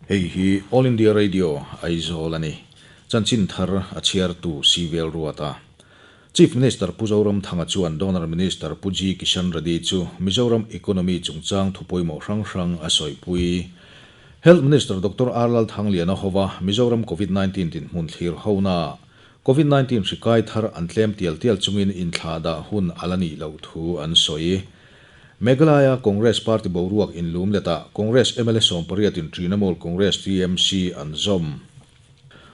Hei hi All India Radio, Aizawl a ni. Chanchin thar a chhiartu Sivel Ruata. Chief Minister Pu Zoramthanga chuan Donor Minister Pu G Kishan Reddy chu Mizoram economy chungchang thu pawimawh hrang hrang a sawipui. Health Minister Doctor R Lalthangliana hova Mizoram Covid 19 dinhmun thlir hona Covid 19 hri kai thar an tlem tial tial chungin inthlahdah hun a la nih loh thu an sawi. Meghalaya Congress party boruak inlum letah Congress mla sawmpariatin Trinamool Congress, TMC, an zawm.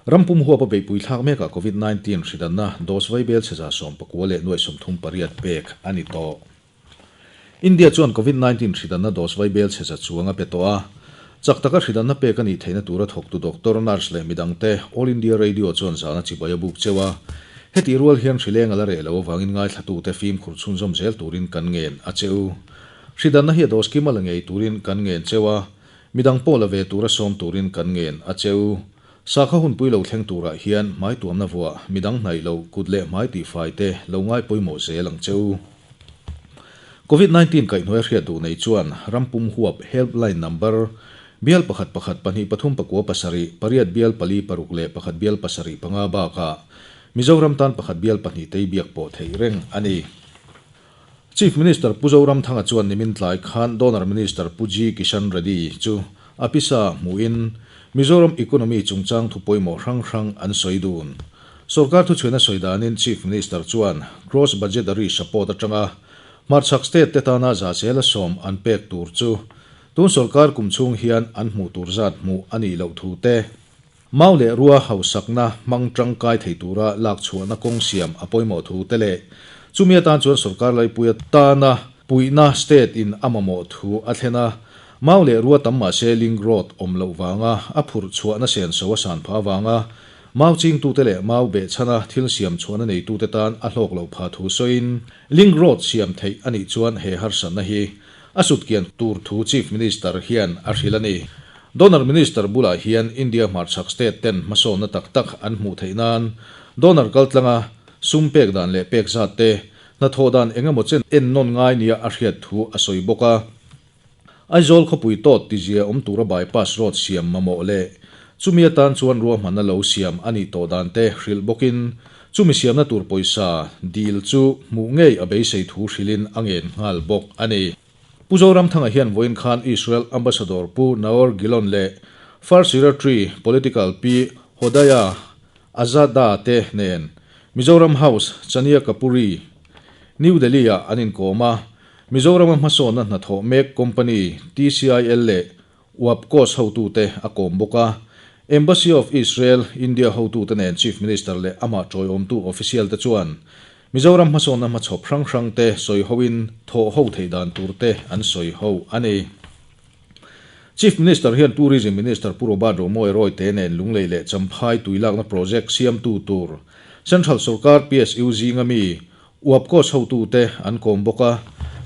Rampum huapa beihpui thlak mekah Covid 19 hridanna dose vaibel chhe 98.38 pek a ni tawh. India chuan Covid 19 hridanna dose vaibel chhe za chuang a pe tawh a. Chak taka hridanna pek a nih theihna tura thawktu doctor, nurse leh midangte All India Radio chuan zana chibai a buk cheu a. Hetih rual hian hrileng a la reh lo avangin ngaithlatute fimkhur chhunzawm zel turin kan ngen a che u. Hridanna hi a dose kim a la ngei turin kan ngen cheu a, midang pawh la ve tura sawm turin kan ngen a che u. Sakha hunpui lo thleng turah hian hmai tuamna vuah, midang hnaih lo, kut leh hmai tihfai te lo ngai pawimawh zel ang che u. Covid 19 kaihhnuai hriat duh nei chuan rampum huap helpline number bial pakhat pakhat pahnih pathum pakua pasarih pariat bial pali paruk leh pakhat bial pasarih panga bakah Mizoram tan pakhat bial pahnih tei biak pawh theih reng a ni. Chief Minister Pu Zoramthanga chuan nimin tlai khan Donor Minister Pu G Kishan Reddy chu a pisa hmuhin Mizoram economy chungchang thu pawimawh hrang hrang an sawi dun. Sorkar thuchhuina sawi danin Chief Minister chuan Cross Budgetary Support atanga hmarchhak state te tana za zela sawm an pek tur chu tun sorkar kum chhung hian an hmuh tur zat hmuh a nih loh thu te, mau leh rua hausakna hmang tangkai thei tura lak chhuahna kawng siam a pawimawh thu te leh chumi atan chuan sorkar laipuia tana puihna state in a mamawh thu a thlen a, mau leh rua tam mahse link road awm loh vanga a phurh chhuahna senso a san phah avanga Mau chingtute leh mau behchhana thil siam chhuahna neitute tan a hlawk loh pha thu sawiin, Link Road siam theih a nih chuan he harsatna hi a sutkian tur thu Chief Minister hian a hrilh a ni. Donor Minister bulah hian India hmarchhak state ten hmasawnna tak tak an hmuh theih nan donor kaltlanga sum pek dan leh pek zat te, hnathawh dan eng emaw chen ennawn ngai nia a hriat thu a sawi bawk a. Aizawl khawpui tawt tizia awm tura bypass road siam mamawh leh chumi atan chuan ruahmanna lo siam a nih tawh dan te hrilh bawkin chumi siamna tur pawisa dil chu hmuh ngei a beisei thu hrilhin a ngen nghal bawk a ni. Pu Zoramthanga hian vawiin khan Israel Ambassador Pu Naor Gilon leh First Secretary Political Pi Hodaya Azada te nen Mizoram House Chania Kapuri, New Delhi-ah an inkawm a. Mizorama hmasawnna hnathawh mek company TCIL leh Wapcos hotute a kawm bawk a. Embassy of Israel, India hotute nen Chief Minister leh amah tawiawmtu official te chuan Mizoram hmasawnna hmachhawp hrang hrang te sawi hoin thawh ho theih dan tur te an sawi ho a ni. Chief Minister hian Tourism Minister Pu Robert Romawia Rawite nen Lunglei leh Champhai tuilakna project siamtu tur Central Sorkar PSU zinga mi Uapkos hotute an kawm bawk a,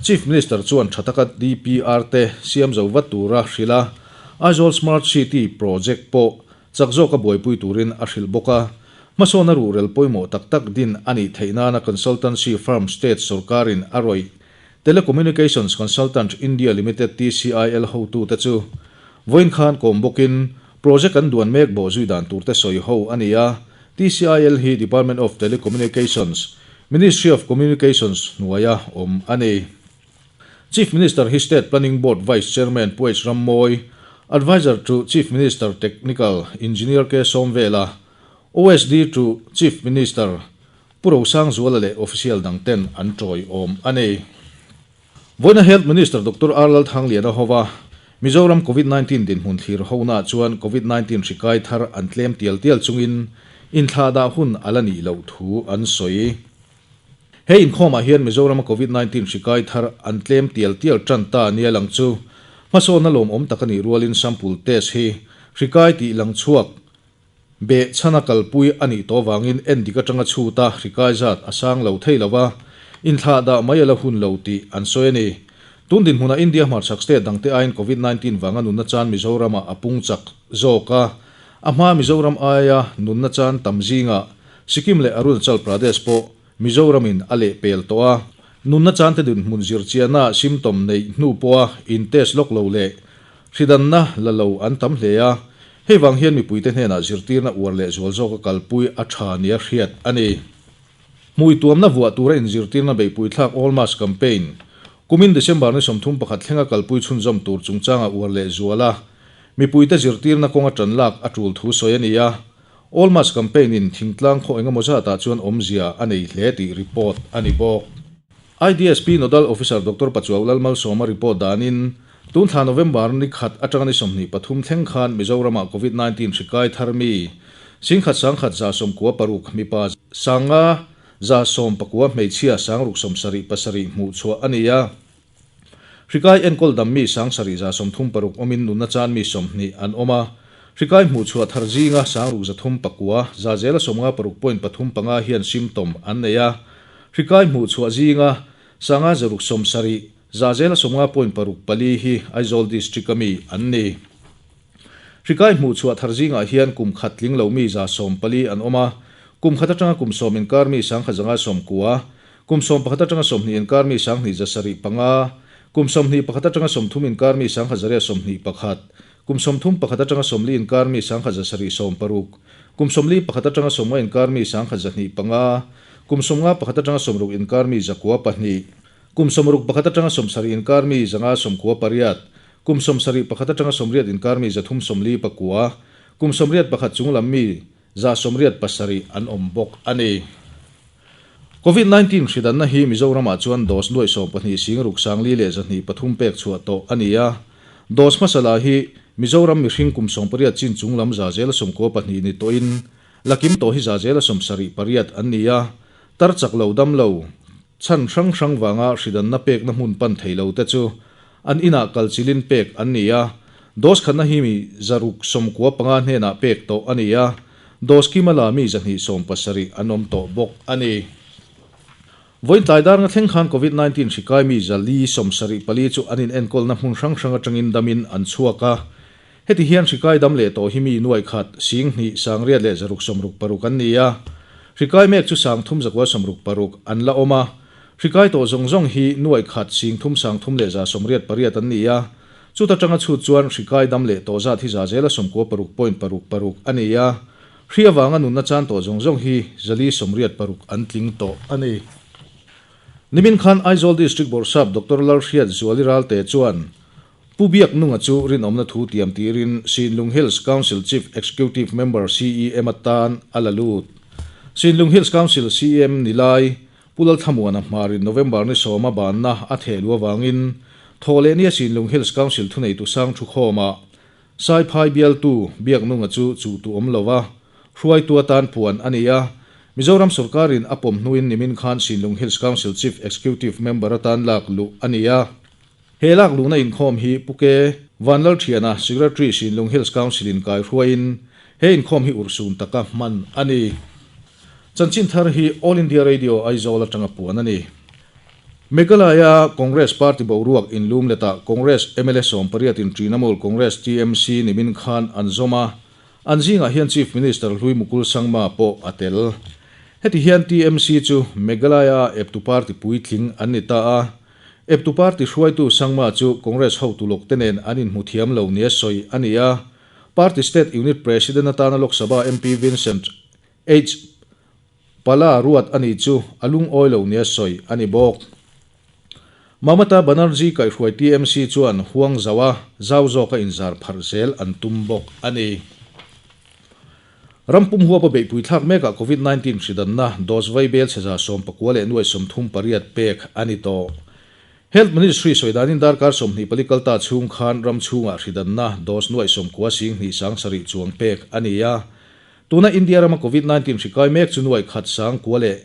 Chief Minister chuan tha taka DPR te siam zo vat tura hrilh a, Aizawl Smart City project pawh chak zawka buaipui turin a hrilh bawk a. Hmasawnna ruhrel pawimawh tak tak din a nih theih nana consultancy firm state sorkarin a rawih Telecommunications Consultant India Limited, TCIL, hotute chu vawiin khan kawm bawkin project an duan mek bawhzui dan turte sawi ho a ni a. TCIL hi Department of Telecommunications, Ministry of Communications hnuaia awm a ni. Chief Minister hi State Planning Board Vice Chairman Pu H. Rammawi, Adviser to Chief Minister Technical Engineer K. Sawmvela, OSD to Chief Minister Pu Rosangzuala leh official dangten an tawiawm a ni. Vawiina Health Minister Doctor R Lalthangliana hova Mizoram Covid 19 dinhmun thlir hona chuan Covid 19 hri kai thar an tlem tial tial chungin inthlahdah hun a la nih loh thu an sawi. He inkhawmah hian Mizorama Covid 19 hri kai thar an tlem tial tial tan ta nia lang chu hmasawnna lawmawm tak a nih rualin sample test hi hri kai tih lang chhuak Beh chhana kalpui a nih tawh vangin endik atanga chhuta hri kai zat a sang lo thei lo a, inthlah dah mai a la hun lo tih an sawi a ni. Tun dinhmunah India hmarchhak state dangte aiin Covid 19 vanga nunna chan Mizoramah a pung chak zawk a, a hma Mizoram aia nunna chan tam zingah Sikkim leh Arunachal Pradesh pawh Mizoramin a lehpel tawh a, nunna chante dinhmun zirchiahna symptom neih hnu pawha in test lawk lo leh hridanna la lo an tam hle a. Hei vang hian mipuite hnenah zirtirna uar leh zual zawka kalpui a tha nia hriat a ni. Hmui tuamna vuah tura inzirtirna beihpui thlak All Mask Campaign, kumin December ni 31 thlenga kalpui chhunzawm tur chungchanga uar leh zual a, mipuite zirtirna kawnga tan lak a tul thu sawi a ni a. All Mask Campaign in thingtlang khaw engemaw zatah chuan awmzia a nei hle tih report a ni bawk. IDSP Nodal Officer Doctor Pachuau Lalmalsawma report danin, tun thla November ni khat atanga ni 23 thleng khan Mizoramah Covid 19 hri kai thar mi singkhat sangkhat 96 mipa sanga 119 hmeichhia sangruk 77 hmuh chhuah a ni a. Hri kai enkawl dam mi 7736 awmin nunna chan mi 20 an awm a. Hri kai hmuh chhuah thar zinga sangruk 309 zazela 56.35 hian symptom an nei a. Hri kai hmuh chhuah zinga 570, zazela 50.64 hi Aizawl District a mi an ni. Hri kai hmuh chhuah thar zingah hian kum khat tling lo mi 140 an awm a, kum khat atanga kum 10 inkar mi 1190, kum 11 atanga 20 inkar mi 2275, kum 21 atanga 30 inkar mi 1121, kum 31 atanga 40 inkar mi 1760, kum 41 atanga 50 inkar mi 1205, kum 51 atanga 60 inkar mi 902, kum 61 atanga 70 inkar mi 598, kum 71 atanga 80 inkar mi 349, kum 81 chunglam mi 187 an awm bawk a ni. Covid-19 hridanna hi Mizoramah chuan dose nuai 12 sing ruk sang li leh 203 pek chhuah tawh a ni a. Dose hmasala hi Mizoram mihring kum 18 chin chunglam zazela 92 ni tawhin lakim tawh hi zazela 78 an ni a. Tar chak lo dam lo chan hrang hrang wanga hridanna pekna hmun pan thei lo te chu an inah kalchilin pek an ni a. Dose khatna hi mi 695 hnenah pek tawh a ni a. Dose kimala mi 270 an awm tawh bawk a ni. Voin tlai dar nga thleng khan Covid-19 hri kai mi 474 chu an in enkawlna hmun hrang hrang atangin damin an chhuak a. Heti hian hri kai dam leh tawh hi mi nuai khat sing hnih sangriat leh 666 an ni a. Hri kai mek chu 3,066 an la awm a. Hri kai tawh zawng zawng hi nuai khat sing thum sang thum leh 188 an ni a. Chuta tanga chhut chuan hri kai dam leh tawh zat hi zazela 96.66 a ni a. Hri awanga nunna chan tawh zawng zawng hi 486 an tling tawh a ni. Nimin khan Aizawl District Bawrhsap Dr. Lalhriat Zuali Ralte chuan Pu Biak Nunga chu rinawmna thu tiam tirin Sinlung Hills Council Chief Executive Member CEM atan a la lut. Sinlung Hills Council CEM nilai Pu Lalthlamuana hmarin November ni 10 a banna a thehlu awangin thawh leh nia Sinlung Hills Council thuneitu sang thu khawma Sai phai bialtu Biak Nunga chu chu tu awm lova hruaitu atan puan a ni a. Mizoram sarkarin a pawm hnuin nimin khan Sinlung Hills Council Chief Executive Member atan lak luh a ni a. He lak luhna inkhawm hi Puke Vanlal Thiana Secretary Sinlung Hills Council in kai hruaiin he inkhawm hi urhsun taka hman a ni. Chanchin thar hi All India Radio Aizawl atanga puan a ni. Meghalaya Congress Party boruak inlum leta Congress MLA 18 in Trinamool Congress TMC nimin khan an zawm a. An zingah hian Chief Minister Hlui Mukul Sangma pawh a tel. Heti hian TMC chu Meghalaya eptu party puitling an ni ta a. Eptu party hruaitu Sangma chu Congress ho tulok te nen an inhmu thiam lo nia sawi a ni a. Party State Unit President atana Lok Sabha MP Vincent H. Pala ruat a ni chu a lungawi lo nia sawi a ni bawk. Mamata Banerjee kaihhruai TMC chuan huang zawa zau zawka inzar pharh zel an tum bawk a ni. Rampum huapa beihpui thlak mekah Covid-19 hridanna dose vai bel chheza 19 leh nuai 38 pek a ni tawh. Health Ministry sawidanin darkar 24 kalta chhung khan ram chhungah hridanna dose nuai 90 sing hnih sang sarih chuang pek a ni a. Tuna India rama Covid-19 hri kai mek chu nuai khat sang kua leh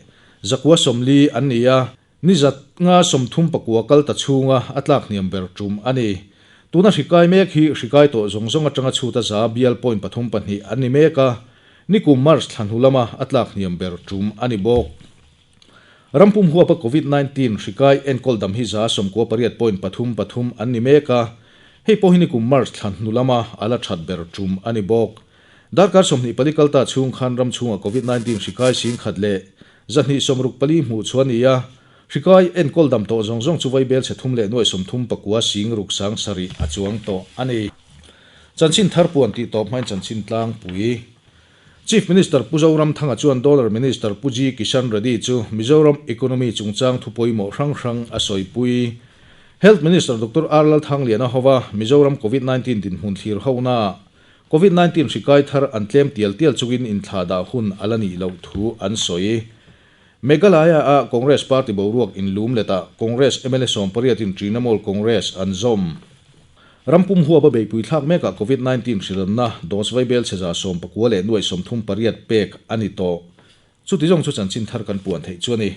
940 an ni a. Ni zat nga 39 kalta chhunga a tlak hniam ber tum a ni. Tuna hri kai mek hi hri kai tawh zawng zawng atanga chhuta za bial point pathum pahnih an ni mek a. Ni kum March thla hnu lama a tlak hniam ber tum a ni bawk. Rampum huapa Covid-19 hri kai enkawl dam hi za 98.33 an ni mek a. Hei pawh hi ni kum March thla hnu lama a la that ber tum a ni bawk. Darkar 24 kalta chhung khan ram chhunga Covid-19 hri kai sing khat leh 264 hmuh chuan ni a. Hri kai enkawl dam tawh zawng zawng chu vai bel chhe thum leh nuai 39 sing ruk sang sarih a chuang tawh a ni. Chanchin thar puan tih tawp hmain chanchin tlangpui. Chief Minister Pu Zoramthanga chuan Dollar Minister Pu G Kishan Reddy chu Mizoram economy chungchang thu pawimawh hrang hrang a sawipui. Health Minister Doctor R Lalthangliana hova Mizoram Covid 19 dinhmun thlir hona Covid 19 hri kai thar an tlem tial tial chungin inthlahdah hun a la nih loh thu an sawi. Meghalaya a Congress party boruak inlum letah Congress mla 18 in Trinamool Congress an zawm. Rampum huapa beihpui thlak mekah Covid 19 hrilanna dose vaibel chheza 18 leh nuai 38 pek a ni tawh. Chuti zawng chu chanchin thar kan puan theih chu a ni.